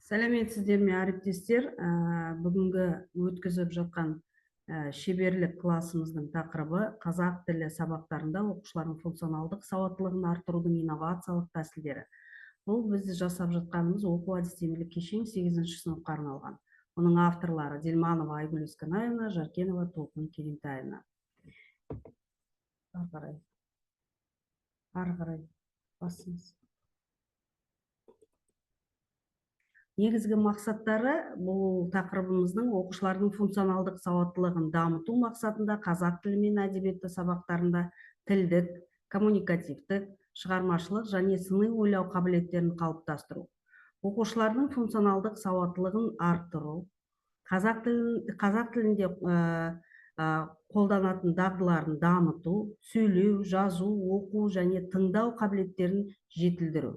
Сәлеметсіздер ме, әріптестер? Бүгінгі өткізіп жатқан шеберлік классымыздың тақырыбы қазақ тілі сабақтарында оқушылардың функционалдық сауаттылығын арттырудың инновациялық тәсілдері. Бұл біз жасап жатқанымыз оқу әдістемелік кешен 8 сыныпқа арналған. Оның авторлары Дельманова Айгүл Өскенаевна, Жаркенова Толқын Керімтаевна. Ары қарай басыңыз. Негізгі мақсаттары бұл тақырыбымыздың оқушылардың функционалдық сауаттылығын дамыту мақсатында қазақ тілі мен әдебиеті сабақтарында тілдік, коммуникативтік, шығармашылық және сыни ойлау қабілеттерін қалыптастыру, оқушылардың функционалдық сауаттылығын арттыру, қазақ тілінде қолданатын дағдыларын дамыту, сөйлеу, жазу, оқу және тыңдау қабілеттерін жетілдіру.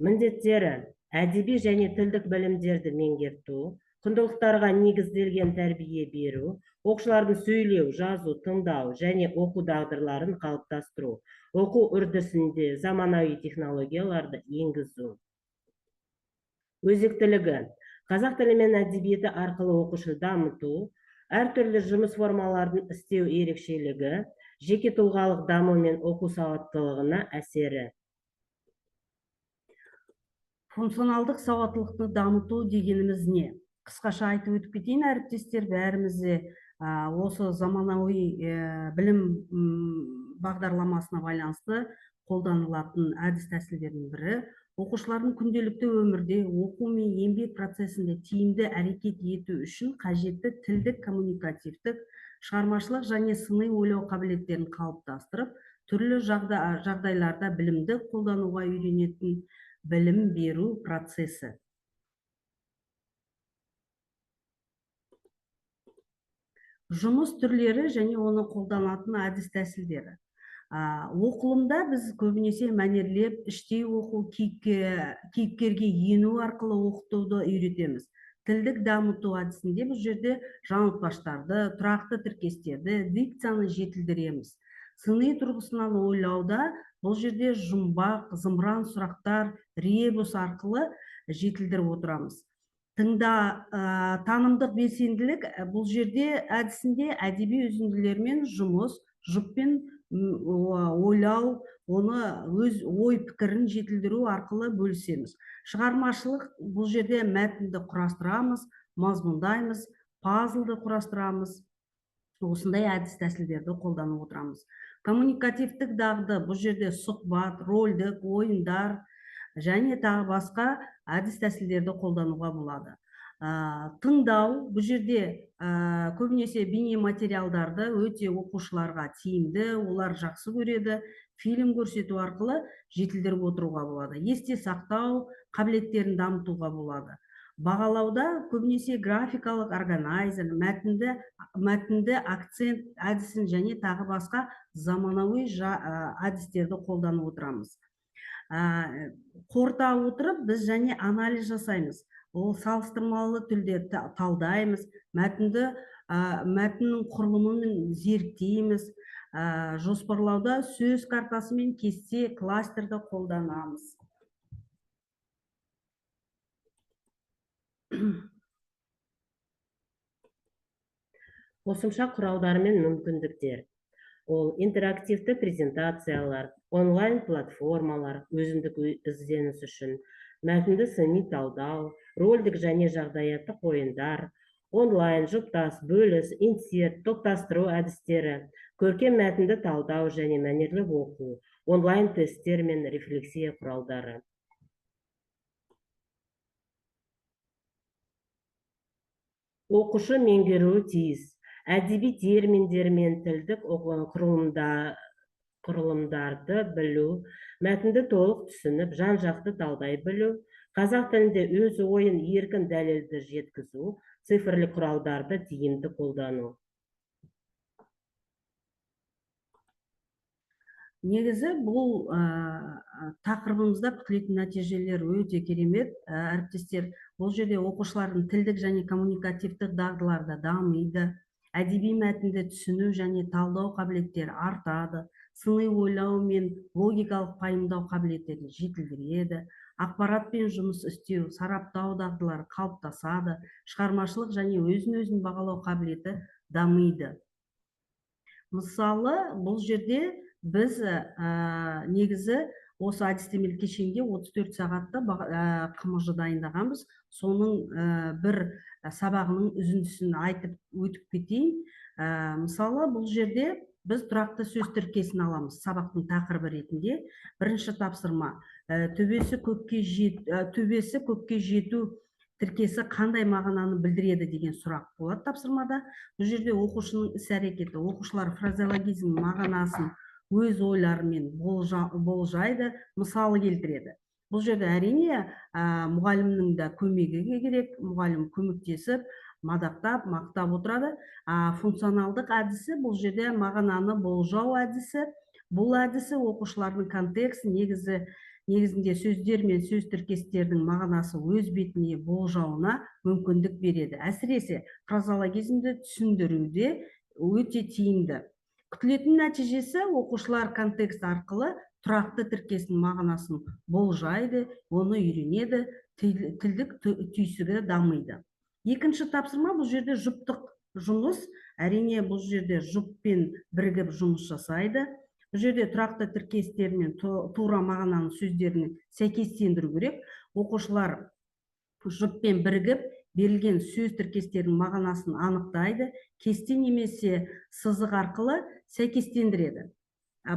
Міндеттері: әдеби және тілдік білімдерді меңгерту, құндылықтарға негізделген тәрбие беру, оқушылардың сөйлеу, жазу, тыңдау және оқу дағдыларын қалыптастыру, оқу үрдісінде заманауи технологияларды енгізу. Өзектілігі: қазақ тілі мен әдебиеті арқылы оқушыны дамыту, әртүрлі жұмыс формаларын істеу ерекшелігі, жеке тұлғалық даму мен оқу сауаттылығына әсері. Функционалдық сауаттылықты дамыту дегеніміз не? Қысқаша айтып өтіп кетейін, әріптестер, бәріміз де осы заманауи білім бағдарламасына байланысты қолданылатын әдіс тәсілдердің бірі. Оқушылардың күнделікті өмірде оқу мен еңбек процесінде тиімді әрекет ету үшін қажетті тілдік, коммуникативтік, шығармашылық және сыни ойлау қабілеттерін қалыптастырып, түрлі жағдайларда білімді қолдануға үйренетін білім беру процесі. Жұмыс түрлері және оны қолданатын әдіс тәсілдері. Оқылымда біз көбінесе мәнерлеп, іштей оқу, кейіпкерге ену арқылы оқытуды үйретеміз. Тілдік дамыту әдісінде бұл жерде жаңылтпаштарды, тұрақты тіркестерді, дикцияны жетілдіреміз. Сыни тұрғысынан ойлауда бұл жерде жұмбақ, зымыран сұрақтар, ребус арқылы жетілдіріп отырамыз. Танымдық белсенділік бұл жерде әдісінде әдеби үзінділермен жұмыс, жұппен ойлау, оны өз ой пікірін жетілдіру арқылы бөлісеміз. Шығармашылық бұл жерде мәтінді құрастырамыз, мазмұндаймыз, пазлды құрастырамыз. Осындай әдіс тәсілдерді қолданып отырамыз. Коммуникативтік дағды бұл жерде сұхбат, рольдік, ойындар және тағы басқа әдіс тәсілдерді қолдануға болады. Тыңдау бұл жерде көбінесе бейнематериалдарды өте оқушыларға тиімді, олар жақсы көреді, фильм көрсету арқылы жетілдіріп отыруға болады. Есте сақтау қабілеттерін дамытуға болады. Бағалауда көбінесе графикалық органайзер, мәтінді акцент әдісін және тағы басқа заманауи әдістерді қолданып отырамыз. Қорыта отырып біз және анализ жасаймыз. Ол салыстырмалы түрде талдаймыз, мәтіннің құрылымын зерттейміз. Жоспарлауда сөз картасы мен кесте кластерді қолданамыз. Қосымша құралдар мен мүмкіндіктер. Ол интерактивті презентациялар, онлайн платформалар, өзіндік ізденіс үшін, мәтінді сыни талдау, рольдік және жағдаяттық ойындар, онлайн, жұптас, бөліс, инсерт, топтастыру әдістері, көркем мәтінді талдау және мәнерлеп оқу, онлайн тесттер мен рефлексия құралдары. Оқушы меңгеруі тиіс әдеби терминдер мен тілдік құрылымдарды білу, мәтінді толық түсініп, жан-жақты талдай білу, қазақ тілінде өз ойын еркін дәлелді жеткізу, цифрлік құралдарды тиімді қолдану. Негізі бұл тақырыбымызда күтілетін нәтижелер өте керемет. Әріптестер, бұл жерде оқушылардың тілдік және коммуникативтік дағдылары да дамиды, әдеби мәтінді түсіну және талдау қабілеттері артады, Сыни ойлау мен логикалық пайымдау қабілеттерін жетілдіреді, ақпаратпен жұмыс істеу, сараптау дағдылары қалыптасады, шығармашылық және өзін-өзін бағалау қабілеті дамиды. Мысалы, бұл жерде біз негізі осы әдістемелік кешенде 34 сағатта ҚМЖ дайындағанбыз. Соның бір сабағының үзіндісін айтып өтіп кетейін. Мысалы, бұл жерде біз тұрақты сөз тіркесін аламыз сабақтың тақырыбы ретінде. Бірінші тапсырма: төбесі көкке жету тіркесі қандай мағынаны білдіреді деген сұрақ болады тапсырмада. Бұл жерде оқушының іс әрекеті, оқушылар фразеологизм мағынасын өз ойларымен болжайды, мысалы келтіреді. Бұл жерде, әрине, мұғалімнің де көмегі керек, мұғалім көмектесіп, мадақтап, мақтап отырады. Функционалдық әдісі, бұл жерде мағынаны болжау әдісі. Бұл әдісі оқушылардың контекст негізінде сөздер мен сөз тіркестердің мағынасы өз бетіне болжауына мүмкіндік береді. Әсіресе фразеологизмді түсіндіруде өте тиімді. Күтілетін нәтижесі: оқушылар контекст арқылы тұрақты тіркесінің мағынасын болжайды, оны үйренеді, тілдік түйсігі дамиды. Екінші тапсырма, бұл жерде жұптық жұмыс. Әрине, бұл жерде жұппен бірігіп жұмыс жасайды. Бұл жерде тұрақты тіркестер мен тура мағынаның сөздерін сәйкестендіру керек. Оқушылар жұппен бірігіп берілген сөз тіркестерінің мағынасын анықтайды, кесте немесе сызық арқылы сәйкестендіреді.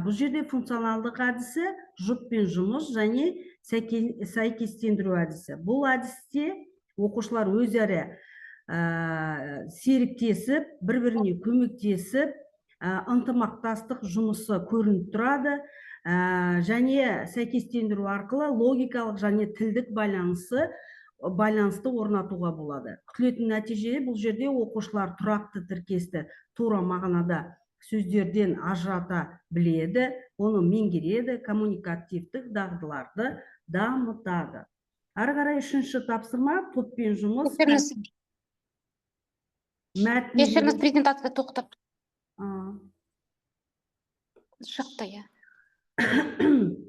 Бұл жерде функционалдық әдісі, жұппен жұмыс және сәйкестендіру әдісі. Бұл әдісте оқушылар өзара серіктесіп, бір-біріне көмектесіп, ынтымақтастық жұмысы көрініп тұрады, және сәйкестендіру арқылы логикалық және тілдік байланысты орнатуға болады. Күтілетін нәтиже: бұл жерде оқушылар тұрақты тіркесті тура мағынада сөздерден ажырата біледі, оны меңгереді, коммуникативтік дағдыларды дамытады. Ары қарай үшінші тапсырма, топпен жұмыс. Кешіріңіз, Мәтін. кешіріңіз, презентация тоқтап шықты, иә.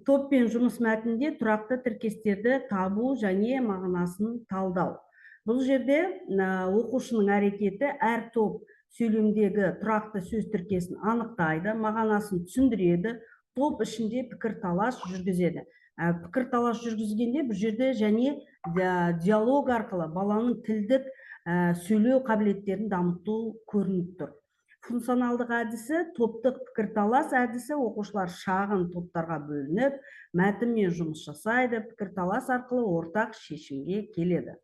Топпен жұмыс, мәтінде тұрақты тіркестерді табу және мағынасын талдау. Бұл жерде оқушының әрекеті: әр топ сөйлемдегі тұрақты сөз тіркесін анықтайды, мағынасын түсіндіреді, топ ішінде пікірталас жүргізеді. Пікірталас жүргізгенде бұл жерде және диалог арқылы баланың тілдік сөйлеу қабілеттерін дамыту көрініп тұр. Функционалдық әдісі, топтық пікірталас әдісі: оқушылар шағын топтарға бөлініп, мәтінмен жұмыс жасайды, пікірталас арқылы ортақ шешімге келеді.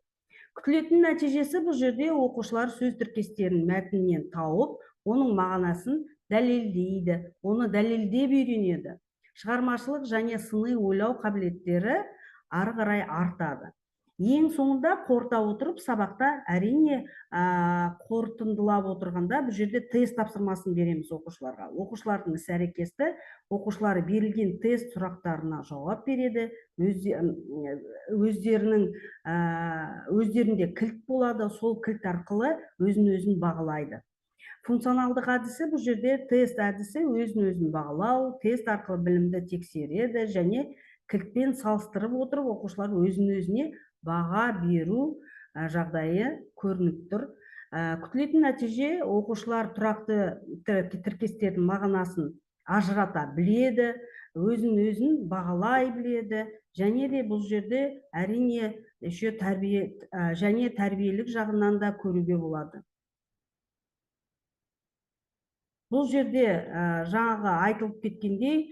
Күтілетін нәтижесі: бұл жерде оқушылар сөз тіркестерін мәтіннен тауып, оның мағынасын дәлелдейді, оны дәлелдеп үйренеді. Шығармашылық және сыни ойлау қабілеттері ары қарай артады. Ең соңында қорыта отырып сабақта, әрине, қорытындылап отырғанда, бұл жерде тест тапсырмасын береміз оқушыларға. Оқушылардың іс әрекеті: оқушылар берілген тест сұрақтарына жауап береді, өздерінің өздерінде кілт болады, сол кілт арқылы өзін өзін бағалайды. Функционалдық әдісі, бұл жерде тест әдісі, өзін өзін бағалау, тест арқылы білімді тексереді және кілтпен салыстырып отырып оқушылар өзін өзіне баға беру жағдайы көрініп тұр. Күтілетін нәтиже: оқушылар тұрақты тіркестердің мағынасын ажырата біледі, өзін өзін бағалай біледі және де бұл жерде, әрине, еще тәрбие және тәрбиелік жағынан да көруге болады. Бұл жерде жаңағы айтылып кеткендей,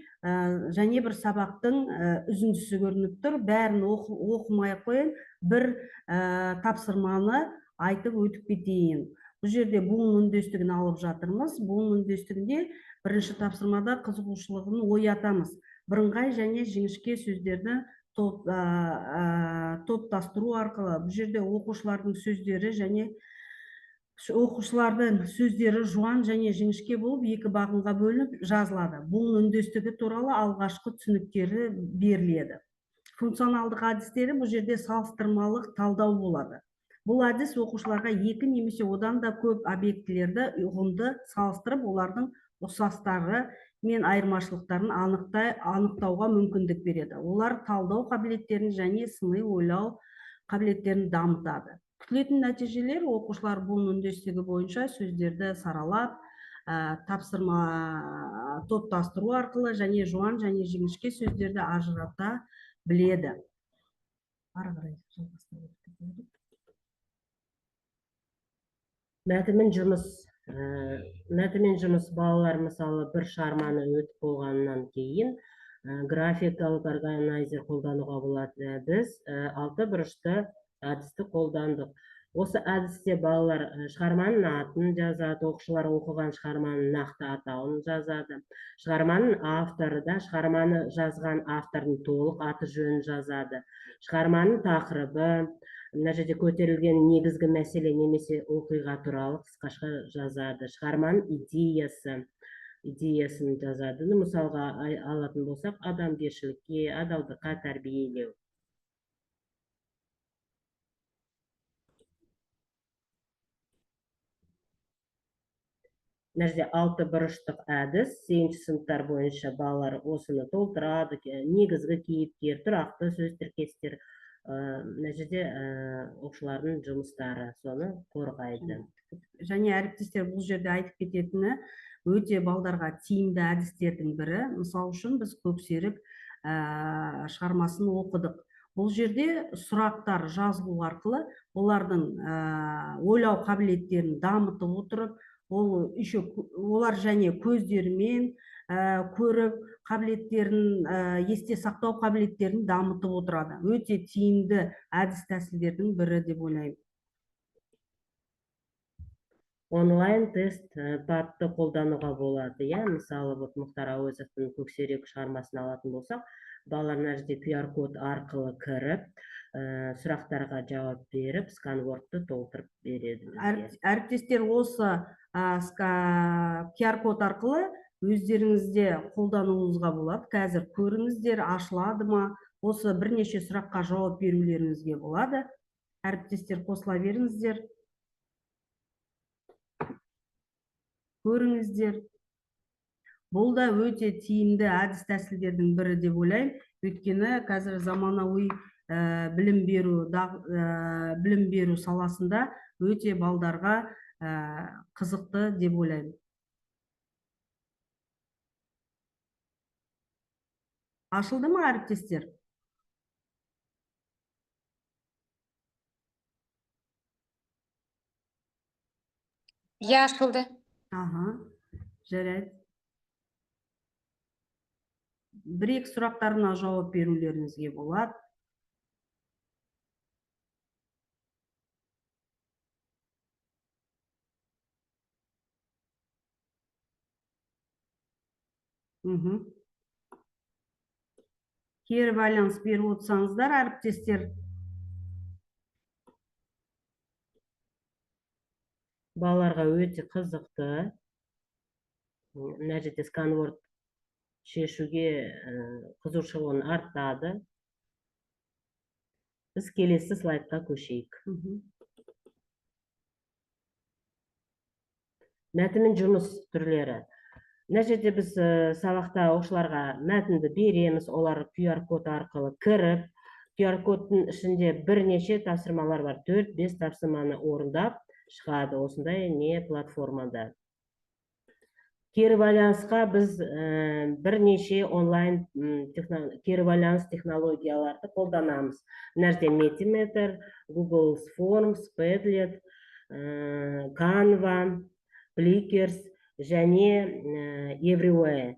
және бір сабақтың үзіндісі көрініп тұр. Бәрін оқымай ақ қояйын, бір тапсырманы айтып өтіп кетейін. Бұл жерде буын үндестігін алып жатырмыз. Буын үндестігінде бірінші тапсырмада қызығушылығын оятамыз. Бірыңғай және жіңішке сөздерді топтастыру арқылы. Бұл жерде оқушылардың сөздері және оқушылардың сөздері жуан және жіңішке болып екі бағынға бөлініп жазылады. Буын үндестігі туралы алғашқы түсініктері беріледі. Функционалдық әдістері, бұл жерде салыстырмалық талдау болады. Бұл әдіс оқушыларға екі немесе одан да көп объектілерді, ұғымды салыстырып, олардың ұқсастары, мен айырмашылықтарын анықтауға мүмкіндік береді. Олар талдау қабілеттерін және сыни ойлау қабілеттерін дамытады. Күтілетін нәтижелер: оқушылар буын үндестігі бойынша сөздерді саралап, тапсырма топтастыру арқылы және жуан және жіңішке сөздерді ажырата біледі. Ары қарай жалғастыра берейік. Мәтінмен жұмыс. Балалар, мысалы, бір шығарманы өтіп болғаннан кейін графикалық органайзер қолдануға болады. Біз алты бұрышты әдісті қолдандық. Осы әдісте балалар шығарманың атын жазады, оқушылар оқыған шығарманың нақты атауын жазады, шығарманың авторы да шығарманы жазған автордың толық аты жөнін жазады, шығарманың тақырыбы, мына жерде көтерілген негізгі мәселе немесе оқиға туралы қысқаша жазады, шығарманың идеясын жазады. Ну, мысалға алатын болсақ, адамгершілікке, адалдыққа тәрбиелеу. Мына жерде алты бұрыштық әдіс. Сегізінші сыныптар бойынша балалар осыны толтырады. Негізгі кейіпкер, тұрақты сөз тіркестер. Мына жерде оқушылардың жұмыстары соны қорғайды. Және, әріптестер, бұл жерде айтып кететіні, өте балдарға тиімді әдістердің бірі. Мысал үшін, біз «Көксерік» шығармасын оқыдық. Бұл жерде сұрақтар жазылу арқылы олардың ойлау қабілеттерін дамытып отырып, ол еще олар және көздерімен көріп, қабілеттерін, есте сақтау қабілеттерін дамытып отырады. Өте тиімді әдіс тәсілдердің бірі деп ойлаймын. Онлайн тест падты қолдануға болады, иә. Мысалы, вот Мұхтар Әуезовтің «Көксерек» шығармасын алатын болсақ, балалар мына жерде QR код арқылы кіріп, сұрақтарға жауап беріп, сканвордты толтырып береді бізге. Әріптестер, осы QR код арқылы өздеріңізде қолдануыңызға болады. Қазір көріңіздер, ашылады ма? Осы бірнеше сұраққа жауап берулеріңізге болады. Әріптестер, қосыла беріңіздер, көріңіздер. Бұл да өте тиімді әдіс тәсілдердің бірі деп ойлаймын, өйткені қазір заманауи білім беру саласында өте балдарға қызықты деп ойлаймын. Ашылды ма, әріптестер? Иә, ашылды. Аха, жарайды. Бір екі сұрақтарына жауап берулеріңізге болады. Кері байланыс беріп отырсаңыздар, әріптестер. Балаларға өте қызықты. Мына жерде сканворд шешуге қызығушылығын артады. Біз келесі слайдқа көшейік. Мәтінмен жұмыс түрлері. Мына жерде біз сабақта оқушыларға мәтінді береміз, олар QR код арқылы кіріп, QR кодтың ішінде бірнеше тапсырмалар бар, 4-5 тапсырманы орындап шығады осындай не платформада. Кері байланысқа біз бірнеше онлайн кері байланыс технологияларды қолданамыз. Мына жерде Mentimeter, Google Forms, Padlet, Canva, Plickers және Everywhere.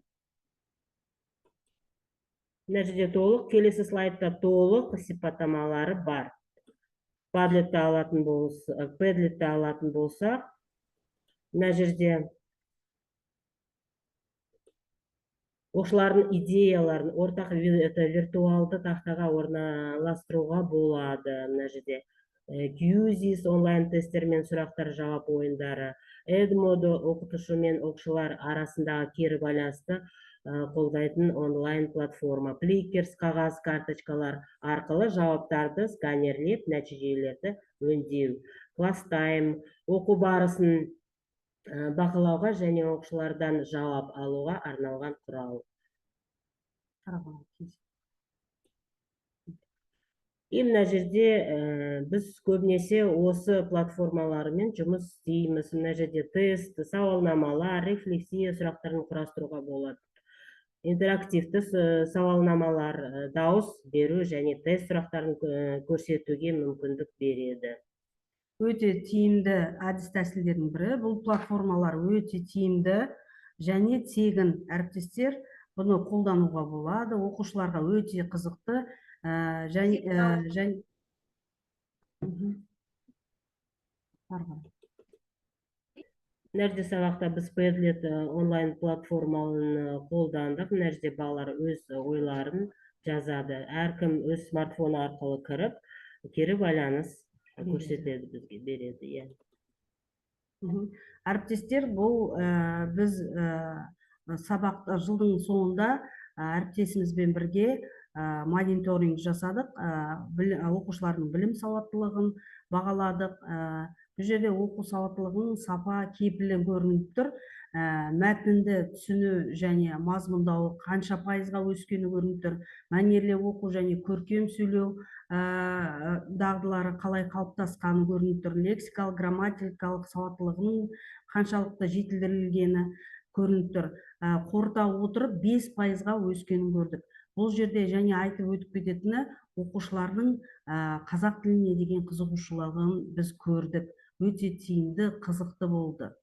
Мына жерде толық, келесі слайдта толық сипаттамалары бар. Padletті алатын болсақ, мына жерде оқушылардың идеяларын ортақ это виртуалды тақтаға орналастыруға болады. Мына жерде Quizizz онлайн тесттер мен сұрақтар жауап ойындары, Edmodo оқытушы мен оқушылар арасындағы кері байланысты қолдайтын онлайн платформа, Plickers қағаз карточкалар арқылы жауаптарды сканерлеп, нәтижелерді өңдеу, Classtime оқу барысын Бақылауға және оқушылардан жауап алуға арналған құрал. Қарағанды. И мына жерде біз көбінесе осы платформалармен жұмыс істейміз. Мына жерде тест, сауалнамалар, рефлексия сұрақтарын құрастыруға болады. Интерактивті сауалнамалар, дауыс беру және тест сұрақтарын көрсетуге мүмкіндік береді. Өте тиімді әдіс тәсілдердің бірі. Бұл платформалар өте тиімді және тегін, әріптестер, бұны қолдануға болады. Оқушыларға өте қызықты және Ары қарай. Мына жерде сабақта біз Padlet онлайн платформаны қолдандық. Мына жерде балалар өз ойларын жазады. Әркім өз смартфоны арқылы кіріп, кері байланыс Береді. көрсетеді бізге, береді, иә. Әріптестер, бұл біз сабақ жылдың соңында әріптесімізбен бірге мониторинг жасадық, оқушылардың білім сауаттылығын бағаладық. Бұл жерде оқу сауаттылығының сапа кепілі көрініп тұр. Мәтінді түсіну және мазмұндауы қанша пайызға өскені көрініп тұр. Мәнерлеп оқу және көркем сөйлеу дағдылары қалай қалыптасқаны көрініп тұр. Лексикалық, грамматикалық сауаттылығының қаншалықты жетілдірілгені көрініп тұр. Қорыта отырып 5 пайызға өскенін көрдік. Бұл жерде және айтып өтіп кететіні, оқушылардың қазақ тіліне деген қызығушылығын біз көрдік. Өте тиімді, қызықты болды.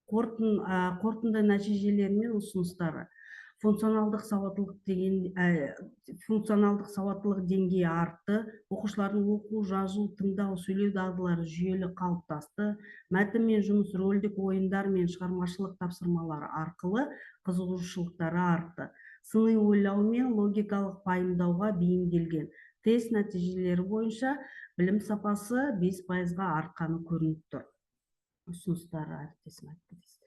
Қорытынды нәтижелері мен ұсыныстары. Функционалдық сауаттылық деген функционалдық сауаттылық деңгейі артты. Оқушылардың оқу, жазу, тыңдау, сөйлеу дағдылары жүйелі қалыптасты. Мәтінмен жұмыс, рөлдік ойындар мен шығармашылық тапсырмалар арқылы қызығушылықтары артты. Сыни ойлау мен логикалық пайымдауға бейімделген тест нәтижелері бойынша білім сапасы 5 пайызға артқаны көрініп тұр. Ұсыныстары, әріптесім, айтып кетесіз.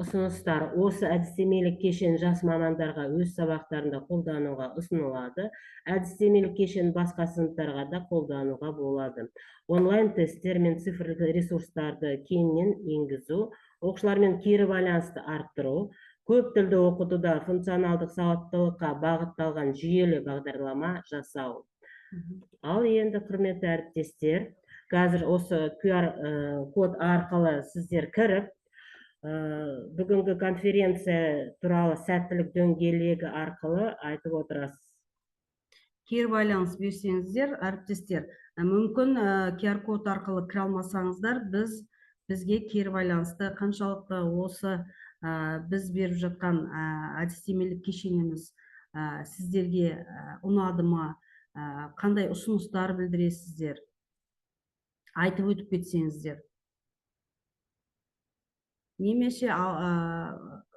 Ұсыныстар: осы әдістемелік кешен жас мамандарға өз сабақтарында қолдануға ұсынылады. Әдістемелік кешен басқа сыныптарға да қолдануға болады. Онлайн тесттер мен цифрлық ресурстарды кеңінен енгізу, оқушылармен кері байланысты арттыру, көп тілді оқытуда функционалдық сауаттылыққа бағытталған жүйелі бағдарлама жасау. Ал енді, құрметті әріптестер, қазір осы QR код арқылы сіздер кіріп, бүгінгі конференция туралы сәттілік дөңгелегі арқылы айтып отырасыз. Кері байланыс берсеңіздер, әріптестер. Мүмкін QR код арқылы кіре алмасаңыздар, бізге кері байланысты қаншалықты осы біз беріп жатқан әдістемелік кешеніміз сіздерге ұнады ма, қандай ұсыныстар білдіресіздер, айтып өтіп кетсеңіздер. Немесе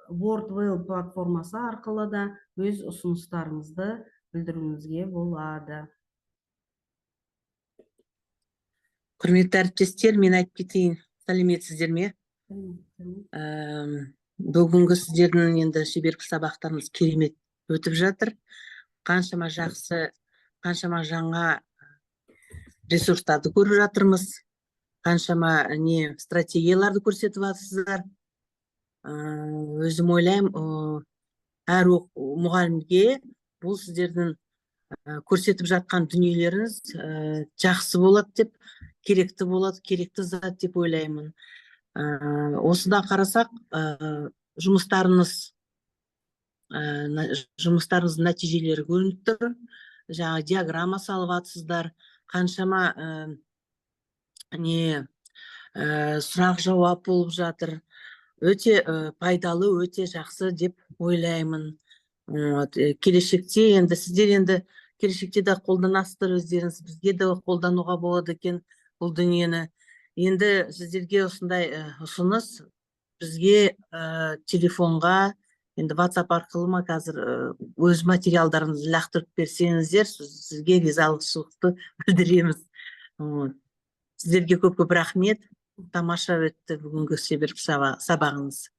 WordWell платформасы арқылы да өз ұсыныстарыңызды білдіруіңізге болады. Құрметті әріптестер, мен айтып кетейін, сәлеметсіздер ме? Бүгінгі сіздердің енді шеберлік сабақтарыңыз керемет өтіп жатыр. Қаншама жақсы, қаншама жаңа ресурстарды көріп жатырмыз. Қаншама не стратегияларды көрсетіп жатырсыздар. Өзім ойлаймын, әр мұғалімге бұл сіздердің көрсетіп жатқан дүниелеріңіз жақсы болады деп, керекті болады, керекті зат деп ойлаймын. Осыдан қарасақ, жұмыстарыңыздың нәтижелері көрініп тұр. Жаңа диаграмма салып жатсыздар, қаншама не сұрақ жауап болып жатыр. Өте пайдалы, өте жақсы деп ойлаймын. Вот, келешекте енді сіздер енді келешекте де қолданасыздар өздеріңіз, бізге де қолдануға болады екен бұл дүниені. Енді сіздерге осындай ұсыныс: бізге телефонға енді WhatsApp арқылы ма қазір өз материалдарыңызды лақтырып берсеңіздер, сізге ризашылықты білдіреміз. Вот. Сіздерге көп көп рахмет. Тамаша өтті бүгінгі шеберлік сабағыңыз.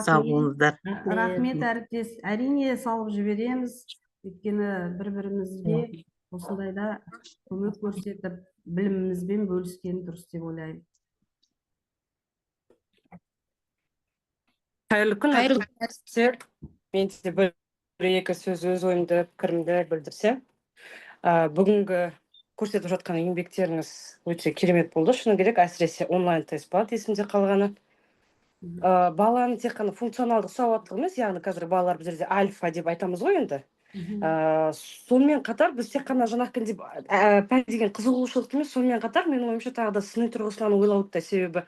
Сау Рахмет. болыңыздар. Рахмет, әріптес. Әрине, салып жібереміз, өйткені бір бірімізге осындайда көмек көрсетіп, білімімізбен бөліскен дұрыс деп ойлаймын. Қайырлы күн, Қайырлы күн. Әріптестер. Мен де бір екі сөз, өз ойымды, пікірімді білдірсем. Бүгінгі көрсетіп жатқан еңбектеріңіз өте керемет болды, шыны керек, әсіресе онлайн тест болады есімде қалғаны. Баланың тек қана функционалдық сауаттылығы емес, яғни қазір балалар біздерде альфа деп айтамыз ғой енді. Сонымен қатар біз тек қана жаңағы деп пән деген қызығушылықты емес, сонымен қатар, менің ойымша, тағы да сыни тұрғысынан ойлауды да, себебі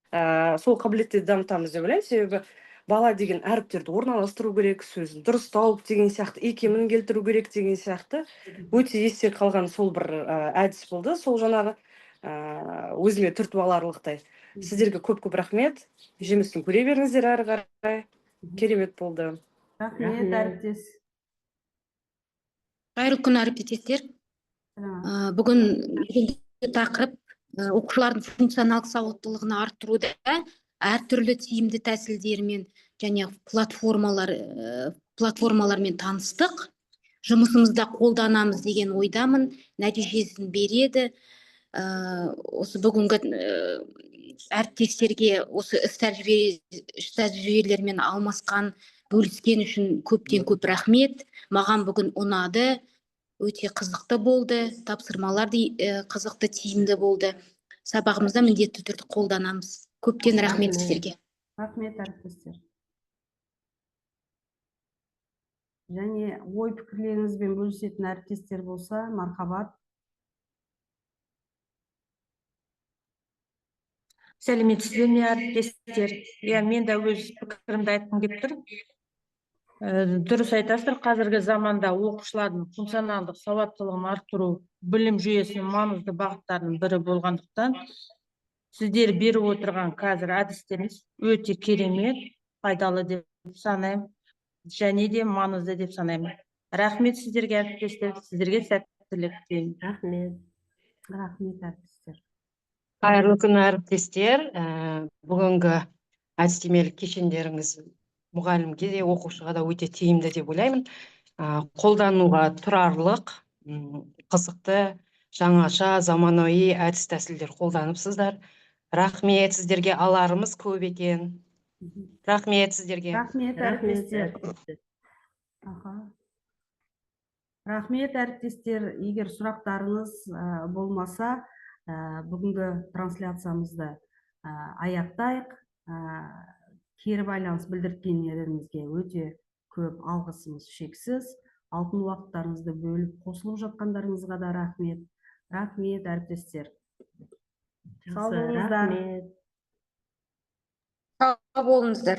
сол қабілетті дамытамыз деп ойлаймын. Себебі бала деген әріптерді орналастыру керек, сөзін дұрыс тауып деген сияқты, икемін келтіру керек деген сияқты. Өте есте қалған сол бір әдіс болды, сол жаңағы өзіме түртіп аларлықтай. Сіздерге көп көп рахмет, жемісін көре беріңіздер әрі қарай, керемет болды. Рахмет. Рахмет. Әріптес. Қайырлы күн, әріптестер. Саламатсыз. Бүгінгі тақырып оқушылардың функционалдық сауаттылығын арттыруда әртүрлі тиімді тәсілдермен және платформалармен таныстық. Жұмысымызда қолданамыз деген ойдамын, нәтижесін береді. Осы бүгінгі әріптестерге осы іс тәжірибелермен алмасқан, бөліскен үшін көптен көп рахмет. Маған бүгін ұнады, өте қызықты болды, тапсырмалар да қызықты, тиімді болды. Сабағымызда міндетті түрде қолданамыз. Көптен рахмет Рахмет. сіздерге. Рахмет, әріптестер. Және ой пікірлеріңізбен бөлісетін әріптестер болса, мархабат. Сәлеметсіздер ме, әріптестер? Иә, мен де өз пікірімді айтқым келіп тұр. Дұрыс айтасыздар, қазіргі заманда оқушылардың функционалдық сауаттылығын арттыру білім жүйесінің маңызды бағыттарының бірі болғандықтан, сіздер беріп отырған қазір әдістеріңіз өте керемет, пайдалы деп санаймын және де маңызды деп санаймын. Рахмет сіздерге, әріптестер, сіздерге сәттілік тілеймін. Рахмет. Рахмет, әріптестер. Қайырлы күн, әріптестер. Бүгінгі әдістемелік кешендеріңіз мұғалімге де, оқушыға да өте тиімді деп ойлаймын. Қолдануға тұрарлық, қызықты, жаңаша, заманауи әдіс тәсілдер қолданыпсыздар. Рахмет сіздерге, аларымыз көп екен. Рахмет сіздерге. Рахмет, Рахмет, әріптестер. әріптестер. Аха. Рахмет, әріптестер. Егер сұрақтарыңыз болмаса, бүгінгі трансляциямызды аяқтайық. Кері байланыс білдірткендеріңізге өте көп алғысымыз шексіз. Алтын уақыттарыңызды бөліп қосылып жатқандарыңызға да рахмет. Рахмет, әріптестер. Сау Жақсы, болыңыздар. рахмет. Сау болыңыздар.